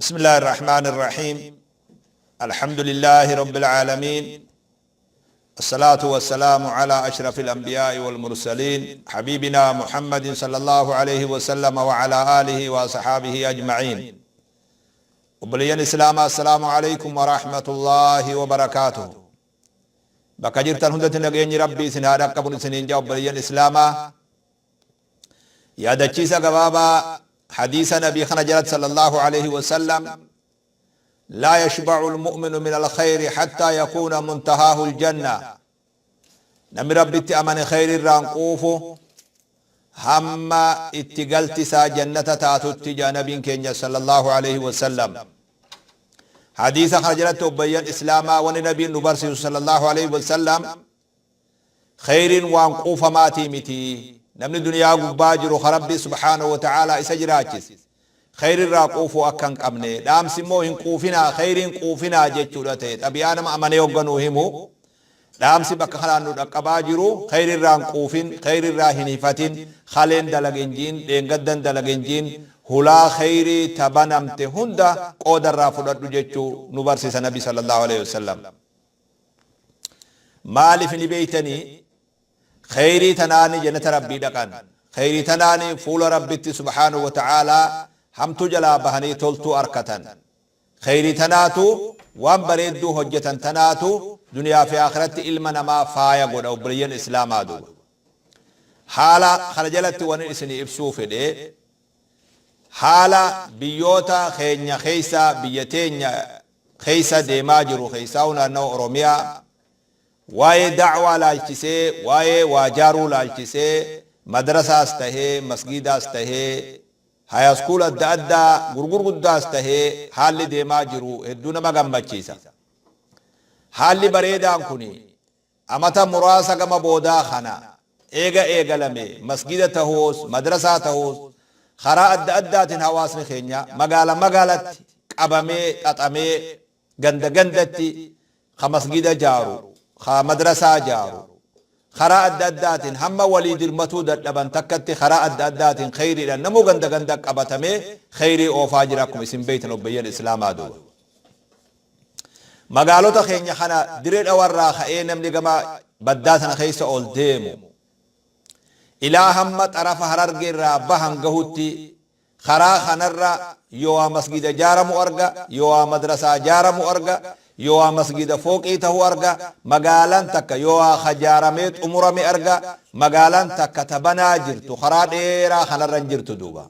بسم الله الرحمن الرحيم الحمد لله رب العالمين الصلاة والسلام على أشرف الأنبياء والمرسلين حبيبنا محمد صلى الله عليه وسلم وعلى آله وصحابه أجمعين. Obboleeyyan Islaamaa, Assalaamu Aleykum Warahmatullaahi Wabarakaatuh. Bakka jirtan hundatti nageenyi Rabbii isin haa dhaqqabun isiniin jaa. Obboleeyyan Islaamaa, yaadachiisa gabaabaa hadiisa Nabii kana jalatti sallallahu alaihi wasallam: لا يشبع المؤمن من الخير حتى يكون منتهاه الجنة. Namni Rabbitti amane kheyri irraa hin quufu hamma itti galti isaa jannata taatutti, jaa Nabiin keenya sallallahu alaihi wasallam. Hadiisa kana jalatti, obboleeyyan Islaamaa, wanni Nabiin nu barsiisu sallallahu alaihi wasallam, kheyriin waan quufamaatii miti. Namni duniyaa gubbaa jiru ka Rabbi subhaanahu wa ta'aalaa isa jiraachise kheyri irraa quufuu akka hin qabne. Dhaamsi immoo hin quufinaa, kheyriin quufinaa jechuudha ta'e. Xabi'aa nama amanee hogganuu himu, dhaamsi bakka kanaan nu dhaqqabaa jiru, kheyri irraa hin quufin, kheyri irraa hin hifatin, kaleen dalagin jiin, dheengaddan dalagin jiin, hulaa kheyrii ta banamte hunda qooda irraa fudhadhu jechuu nu barsiisa Nabi sallallahu alaihi wasallam. Maaliif ni beeytanii? Kheyrii tanaani jannata Rabbii dhaqan, kheyrii tanaani fuula Rabbitti subhaanahu wa ta'aalaa hamtuu jalaa bahanii toltuu arkatan. Kheyrii tanaatu, waan bareedduu hojjetan tanaatu duniyaa fi akhiratti ilma namaa faaya godha, obboleeyyan Islaamaa. Duuba haala kana jalatti wani isinii ibsuu fedhe, haala biyyoota keenya keessa, biyya teenya keessa deemaa jiru keessaa'u naannawa Oromiyaa, waa'ee da'waa laalchisee, waa'ee waa jaaruu laalchisee, madrasaas tahee, masgiidaas tahee, high school adda addaa gurgurguddaas tahee, haalli deemaa jiru hedduu nama gammachiisa. Haalli bareedaan kun amata muraasa gama boodaa kana eega eegalame, masgida tahuus, madrasaa tahuus, karaa adda addaatiin hawaasni keenya magaala magaalatti qabamee xaxamee, ganda gandatti ka masgida jaaru, ka madrasaa jaaru, karaa adda addaatiin hamma walii dirmatuu dadhaban takkatti, karaa adda addaatiin kheyriidhaan namuu ganda ganda qabatamee kheyrii oofaa jira, akkuma isin beektan, obboleeyyan Islaamaa. Duuba magaalota keenya kana Diree Dhawarraa ka'ee namni gama baddaa sana keessa ol deemu ilaa hamma xarafa Harargeerraa bahan gahutti, karaa kanarra yoo waa masgida jaaramu arga, yoo waa madrasaa jaaramu arga, yoo waa masgida fooqii ta'uu arga, magaalaan takka yoo waa hajaaramee xumurame arga. Magaalaan takka tabanaa jirtu karaa dheeraa kanarra hin jirtu. Duuba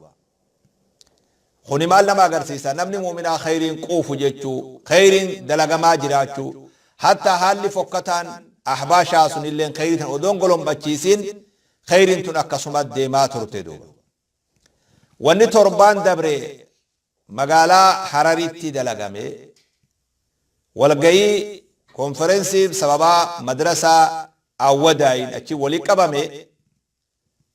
kuni maal nama agarsiisa? Namni mu'minaa kheyriin quufu jechuu, kheyriin dalagamaa jiraachuu. Hatta haalli fokkataan ahbaashaa sunilleen kheyrii tan odoon golombachiisin, kheyriin tun akkasuma deemaa turte. Duuba wanni torbaan dabre magaalaa Hararitti dalagame, walgayii konferensii sababaa madrasaa Awwadaayin achi walii qabame,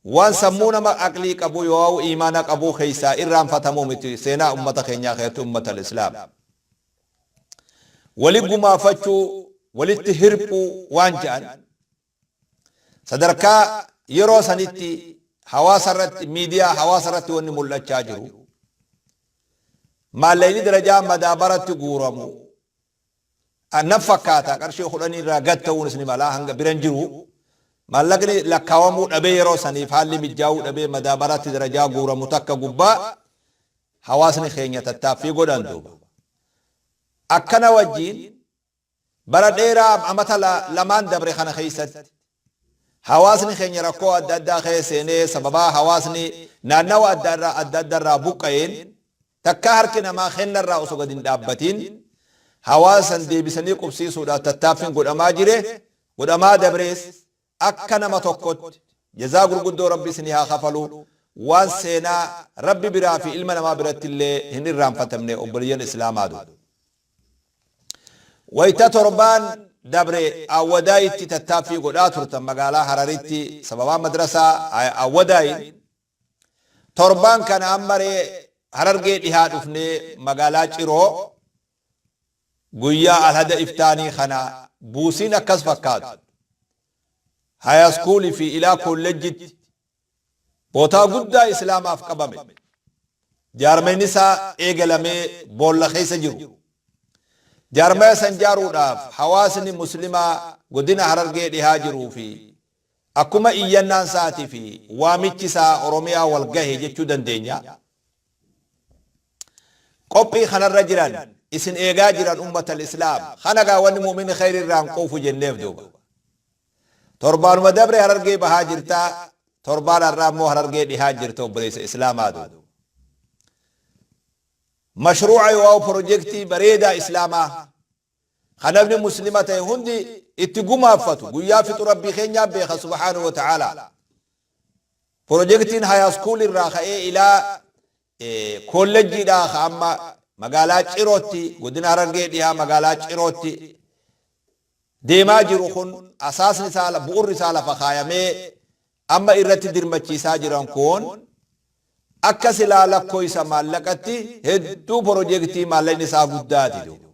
waan sammuu nama aqlii qabu yoo imaana qabu keessaa irraanfatamuu miti. Seenaa ummata keenyaa keessatti ummata Islaam wali gumaafachuu, walitti hirphuu waan jedhan, sadarkaa yeroo sanitti hawaasa irratti, miidiyaa hawaasa irratti wanni mul'achaa jiru, maallaqni darajaa madaabaratti guuramu nan fakkaata qarshii 10 irraa gad ta'uunis ni mala, hanga biran jiru maallaqni lakkaawamuu dhabee, yeroo saniif haalli mijaa'uu dhabee, madaabaratti darajaa guuramu takka gubbaa hawaasni keenya tattaaffii godhan. Duuba akkana wajjiin bara dheeraa amata 2n dabre kana keessatti hawaasni keenya rakkoo adda addaa keessa seenee, sababaa hawaasni naannawa adda adda adda irraa buqqa'een, takka harki namaa kennarraa osoo gadi hin dhaabbatiin hawaasan deebisanii qubsiisuudhaaf tattaaffiin godhamaa jire, godhamaa dabrees, akka nama tokkotti jazaa gurguddoo Rabbi isinii haa kafalu. Waan seenaa Rabbi biraa fi ilma namaa biratti illee hin irraanfatamne, obboleeyyan Islaamaa. Du wayta torbaan dabre Awwadaayitti tattaaffii godhaa turtan magaalaa Hararitti sababaa madrasaa Awwadaayin, torbaan kana ammaree Harargee dhihaa dhufnee magaalaa Ciroo guyyaa Alhada iftaanii kana buusiin akkas fakkaatu high schoolii fi ilaa kolleejjitti bootaa guddaa Islaamaaf qabame. Jaarmayni isaa eegalamee boolla keessa jiru. Jaarmaya san jaaruudhaaf hawaasni Muslimaa godina Harargee dhihaa jiruu fi akkuma iyyannaan isaatii fi waamichi isaa Oromiyaa wal gahe jechuu dandeenya. Qophii kanarra jiran isin eegaa jiran ummatal Islaam. Kana gaa wanni mu'minni kheyri irraa hin quufu jenneef duuba. Torbaanuma dabre Harargee bahaa jirta, torbaan har'aa immoo Harargee dhihaa jirta obboleessa Islaamaa duuba. Mashruuca yookaan pirojektii bareedaa Islaamaa kan namni muslima ta'e hundi itti gumaaffatu guyyaa fixu Rabbii keenyaa beeka subhaanahu wa ta'aalaa. Pirojektiin hayaaskuul irraa ka'ee ilaa koollejjiidhaa ka amma magaalaa Cirootti, godina Harargee dhihaa magaalaa Cirootti deemaa jiru kun, asaasni isaa, bu'urri isaa lafa kaayamee amma irratti dirmachiisaa jiran kun, akka silaa lakkooysa maallaqatti hedduu porojektii maallaqni isaa guddaati duuba.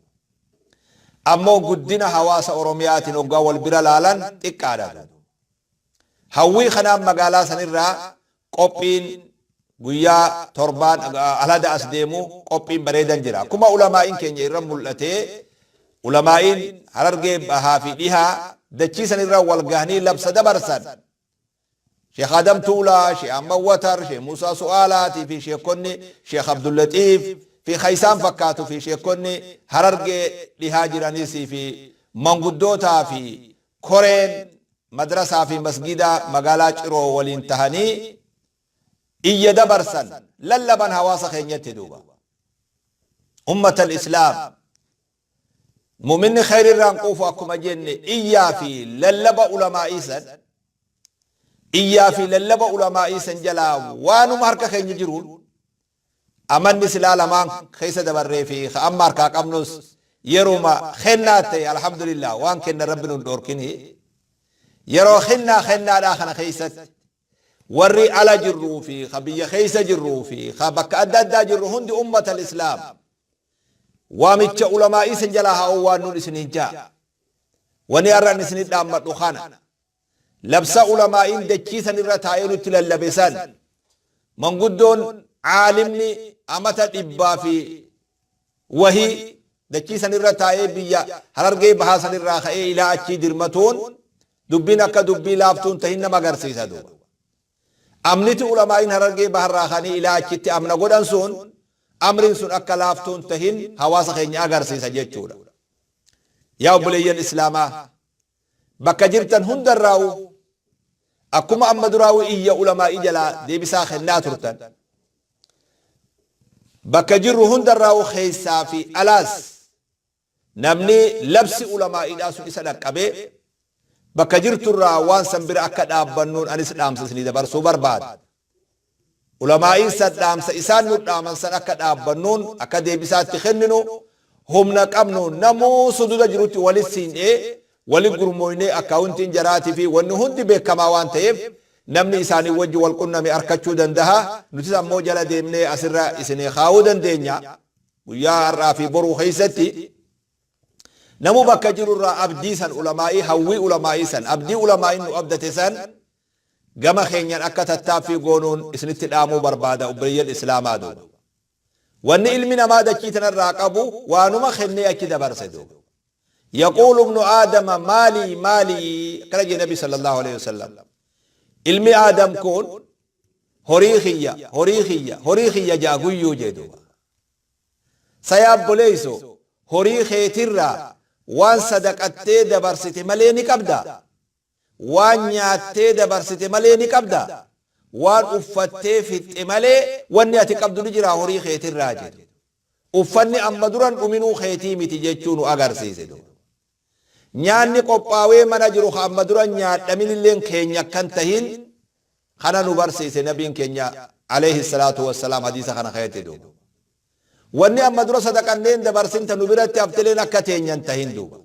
Ammoo guddina hawaasa Oromiyaatiin hoggaa wal bira laalan xiqqaadha duuba. Hawwii kanaan magaalaa sanirraa qophiin guyyaa torbaan alhada as deemu qophiin bareedan jira. Akkuma ulamaa'iin keenya irra mul'atee, ulamaa'iin Harargee bahaa fi dhihaa dachii sanirra wal gahanii labsa dabarsan. Sheekh Adam Tuulaa, Sheekh Ahmad Watar, Sheekh Muusaa Su'aalaatii fi sheekonni Sheekh Abdullaxiif fi ka isaan fakkaatu fi sheekonni Harargee dhihaa jiranis fi manguddootaa fi koreen madrasaa fi masgiida magaalaa Ciroo waliin tahanii iyya dabarsan, lallaban hawaasa keenyatti duuba. Ummatal Islaam, mu'minni kheyrirraa hin quufu akkuma jenne, iyyaa fi lallaba ulamaa'ii san, iyyaa fi lallaba ulamaa'ii san jalaa waanuma harka keenya jiruun, amanni silaa lamaan keessa dabarree fi ka amma harkaa qabnus yeruma kennaa ta'e, alhamdulillah, waan kenna Rabbi nun dhoorkini, yeroo kennaa kennaadhaa kana keessatti warri ala jirruu fi ka biyya keessa jirruu fi ka bakka adda addaa jirru hundi, ummatal Islaam, waamicha ulamaa'ii san jalaa haa owwaannuun isiniin jaa. Wani har'an isinit dhaammadhu kana: labsa ulamaa'iin dachii san irra taa'ee nutti lallabe san, manguddoon caalimni amata dhibbaa fi wahii dachii san irra taa'ee biyya Harargee bahaa san irraa ka'ee ilaa achii dirmatuun dubbiin akka dubbii laaftuun tahin nama agarsiisa duuba. Amniti ulamaa'iin Harargee baharraa ka'anii ilaa achitti amna godhan sun, amriin sun akka laaftuun tahin hawaasa keenya agarsiisa jechuudha. Yaa obboleeyyan Islaamaa, bakka jirtan hundarraa'u akkuma amma duraa'u iyya ulamaa'ii jalaa deebisaa kennaa turtan, bakka jirru hundarraa'u keessaa fi alaas namni labsi ulamaa'iidhaa sun isa dhaqqabee bakka jirturraa waan san bira akka dhaabbannuun anis dhaamsa isinii dabarsuu barbaada. Ulamaa'iin san dhaamsa isaan nu dhaaman san akka dhaabbannuun, akka deebisaatti kenninu, humna qabnu namuu sududa jirutti walit siin'ee wali gurmooynee, akkaawuntiin jaraatii fi wanni hundi beekamaa waan ta'eef namni isaanii wajji wal qunname arkachuu dandaha. Nutis ammoo jala deemnee asirra isinii kaa'uu dandeenya. Guyyaa har'aa fi boruu keessatti namuu bakka jirurraa abdii san ulamaa'ii, hawwii ulamaa'ii san, abdii ulamaa'iin nu abdate san gama keenyan akka tattaaffii goonuun isinitti dhaamuu barbaada, obboleeyyan Islaamaa duuba. Wanni ilmi namaa dachii tanarraa qabu waanuma kennee achi dabarse duuba. Yaquulu ibnu Aadama maalii maalii, akkana jee Nabi sallallahu alaihi wasallam. Ilmi Aadam kun horii kiyya, horii kiyya, horii kiyya ja'a guyyuu jee duuba. Saya obboleeyso, horii keetirraa waan sadaqattee dabarsite malee ni qabdaa? Waan nyaattee dabarsite malee ni qabdaa? Waan uffattee fixxe malee wanni ati qabdu ni jiraa horii keetirraa jedhe. Uffanni amma duran dhuminuu keetii miti jechuu nu agarsiise duuba. Nyaanni qophaawee mana jiru ka amma dura nyaadhaminilleen keenya akkan tahin kana nu barsiise nabiin keenya alayhi salaatu wassalaam hadiisa kana keessatti duuba. Wanni amma dura sadaqanneen dabarsin ta nu biratti hafteleen akka teenyan tahin duuba.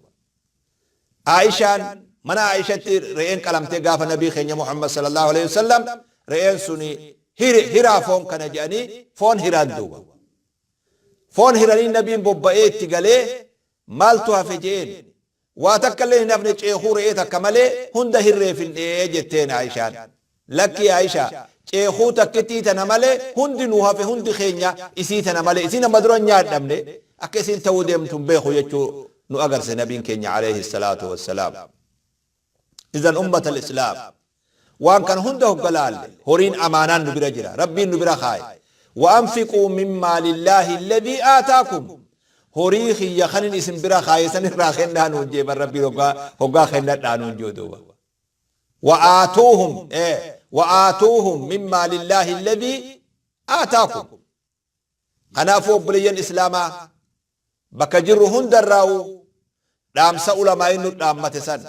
Aishaan, mana Aishatti re'een qalamtee, gaafa nabii keenya Muhammad sallallahu alaihi wasallam re'een suni hiraa foon kana jedhanii foon hiran duuba. Foon hiranii nabiin bobba'ee itti galee, maaltu hafe je'een. Waa takka illee hin hafne, ceekuu re'ee takka malee hunda hirree fin'ee jetteen Aishaan. Lakkii Aishaa, Ceekuu takkittii tana malee hundi nuu hafe, hundi keenya isii tana malee isiin amma dura hin nyaadhamne, akka isiin ta'uu deemtu hin beeku jechuu nu agarsiise nabiin keenya alayhi salaatu wassalaam. Izan ummata al-islaam, waan kana hunda hogga laalle, horiin amaanaan nu bira jira, Rabbiin nu bira kaaye. Wa anfiquu min maalillaahi alladhii aataakum, horii kiyya kanin isin bira kaaye san irraa kennaa nuun jee bar Rabbiin, hoggaa kennadhaa nuun jee duuba. Wa aatuuhum wa aatuuhum min maalillaahi alladhii aataakum. Kanaafuu obboleeyyan islaamaa, bakka jirru hundarraa'u dhaamsa ulamaa'iin nu dhaammate san,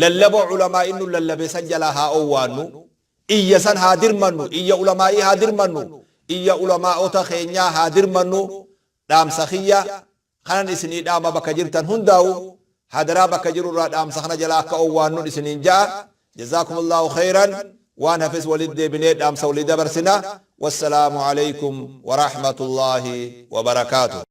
lallaba ulamaa'iin nu lallabe san jalaa haa owwaannu, iyya san haa dirmannu, iyya ulamaa'ii haa dirmannu, iyya ulamaa'ota keenyaa haa dirmannu. Dhaamsa kiyya kanan isinii dhaama, bakka jirtan hundaa'u hadaraa bakka jirurraa dhaamsa kana jalaa akka owwaannun isiniin ja'a. Jazaakumullahu khayran. Waan hafes walit deebinee dhaamsa walii dabarsina. Wassalaamu alaykum warahmatullaahi wabarakaatuh.